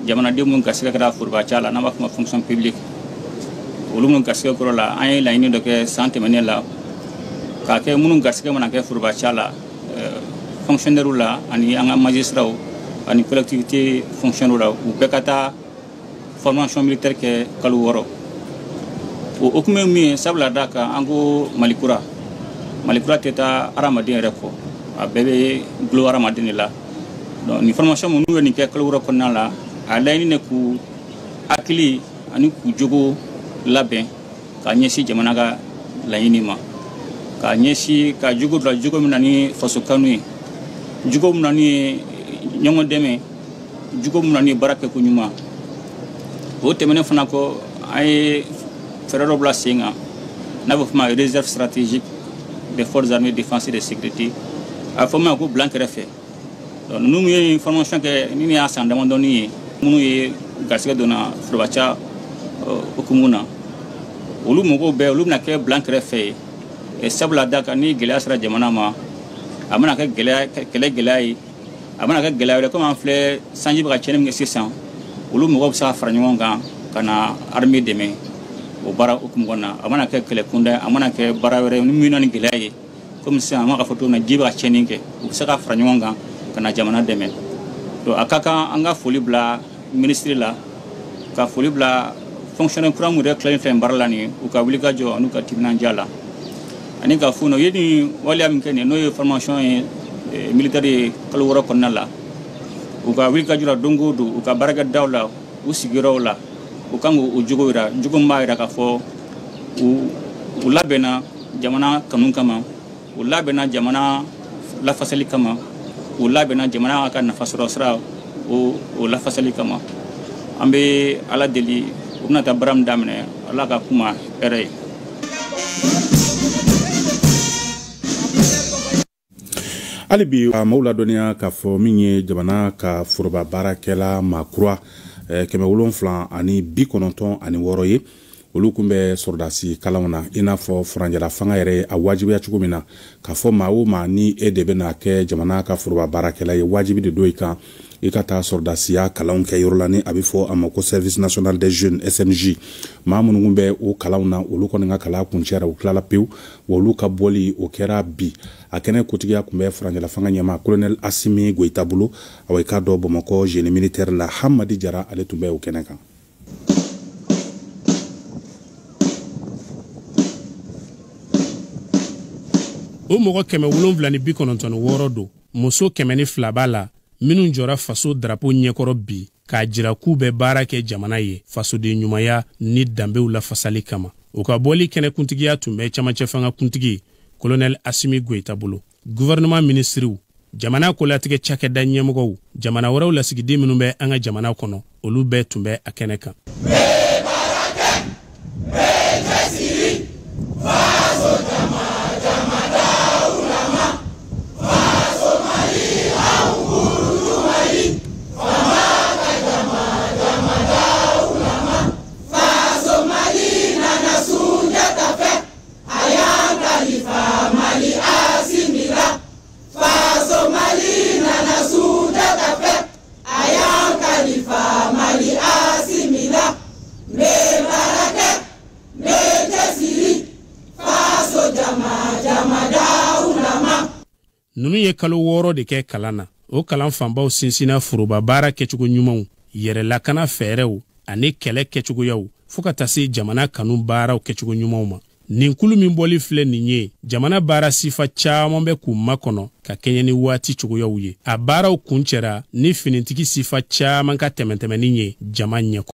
Jamanaden minnu garisɛgɛ kɛra foroba ca la, n'an b'a fɔ ma fonction publique, olu minnu garisɛgɛ kɔrɔ la, an ye laɲini dɔ kɛ san tɛmɛnen la k'a kɛ minnu garisɛgɛ mana kɛ foroba ca la, fonctionnaire la ani an ka magistrats ani collectivité fonctionnaire la, u bɛɛ ka taa formation militaire kɛ kalo 6. O hukumu ye min ye, sabula da kan an ko Malikura, Malikura tɛ taa hadamaden yɛrɛ kɔ, a bɛɛ bɛ gulo hadamaden de la. Donc nin formation minnu ye nin kɛ kalo 6 kɔnɔna la, a laɲini de k'u hakili ani k'u jogo labɛn ka ɲɛsin jamana ka laɲini ma, ka ɲɛsin ka jogo bila jogo min na ni faso kanu ye, jogo min na ni ɲɔgɔn dɛmɛ, jogo min na ni baara kɛko ɲuman. O tɛmɛnen fana kɔ, an ye fɛɛrɛ dɔ bila sen kan n'a bɛ fɔ ma réserve stratégique des forces armées, défense et de sécurité, a fɔ min ma ko bilan kɛrɛfɛ. Donc ninnu ye formation kɛ ni y'a san damadɔni ye, minnu ye garisɛgɛ donna forobaca hukumu na, olu mɔgɔw bɛɛ, olu bɛna kɛ bilan kɛrɛfɛ ye, sabula da kan ni gɛlɛya sera jamana ma, a mana kɛ gɛlɛya, kɛlɛ gɛlɛya ye, a mana kɛ gɛlɛya wɛrɛ, komi an filɛ sanji bɛ ka tiɲɛni min kɛ sisan, olu mɔgɔw bɛ se ka fara ɲɔgɔn kan ka na armée dɛmɛ o baara hukumu kɔnɔna. A mana kɛ kɛlɛ kunda, a mana kɛ baara wɛrɛ ni min na ni gɛlɛya ye, komi sisan an b'a fɔ cogo min na, ji bɛ ka tiɲɛni kɛ, u bɛ se ka fara ɲɔgɔn kan ka na jamana dɛmɛ. Donc a ka kan an ka foli bila minisiri la, ka foli bila fonctionnaire kura min yɛrɛ tilalen filɛ baara la nin, u ka wulikajɔ an'u ka timinandiya la, ani ka f'u ɲɛna u ye nin waleya min kɛ nin, n'o ye formation ye militaire ye kalo 6 kɔnɔna la, u ka wulikajɔ la don o don, u ka baarakɛdaw la, u sigiyɔrɔw la, u kan k'o jogo yira, jogo min b'a yira k'a fɔ u labɛnna jamana kanu kama, u labɛnna jamana lafasali kama, u labɛnna jamana ka nafasɔrɔ sira o lafasali kama. An bɛ Ala deli, u bɛna taa baara min daminɛ, Ala ka kuma hɛrɛ ye. Hali bi a maaw ladɔnniya k'a fɔ min ye jamana ka foroba baarakɛla maa kura 796 ye, olu kun bɛ sɔrɔdasi kalanw na, i n'a fɔ furancɛla fanga yɛrɛ ye a wajibiya cogo min na, k'a fɔ maa o maa ni e de bɛna kɛ jamana ka foroba baarakɛla ye, wajibi de don i kan i ka taa sɔrɔdasiya kalanw kɛ yɔrɔ la ni a bɛ fɔ a ma ko service national des jeunes, SNJ. Maa minnu kun bɛ o kalanw na, olu kɔni ka kalan kuncɛra, u tilala pewu, wa olu ka bɔli o kɛra bi. A kɛnɛ kuntigiya kun bɛ furancɛla fanga ɲɛmaa colonel Asimi Goyita bolo. Awa, i k'a dɔn Bamakɔ génie militaire la, Hamadi Jara, ale tun bɛ o kɛnɛ kan. O mɔgɔ 796 don, muso 102 b'a la, minnu jɔra faso darapo ɲɛkɔrɔ bi k'a jira k'u bɛ baara kɛ jamana ye fasoden ɲumanya ni danbew lafasali kama. U ka bɔli kɛnɛkuntigiya tun bɛ camancɛ fanga kuntigi colonel Asimi Goyita bolo. Gouvernement ministriw, jamana kolatigɛ cakɛda ɲɛmɔgɔw, jamana wɛrɛw lasigiden minnu bɛ an ka jamana kɔnɔ, olu bɛɛ tun bɛ a kɛnɛ kan. Ninnu ye kalo 6 de kɛ kalan na. O kalan fanbaw sinsinna foroba baara kɛcogo ɲumanw, yɛrɛ lakana fɛɛrɛw ani kɛlɛ kɛcogoyaw, fo ka taa se jamana kanu baaraw kɛcogo ɲumanw ma. Nin kulu min bɔli filɛ nin ye, jamana baara sifa caman bɛ k'u makɔnɔ ka kɛɲɛ ni waati cogoyaw ye. A baaraw kuncɛra ni finitigi sifa caman ka tɛmɛtɛmɛni ye jama ɲɛkɔrɔ.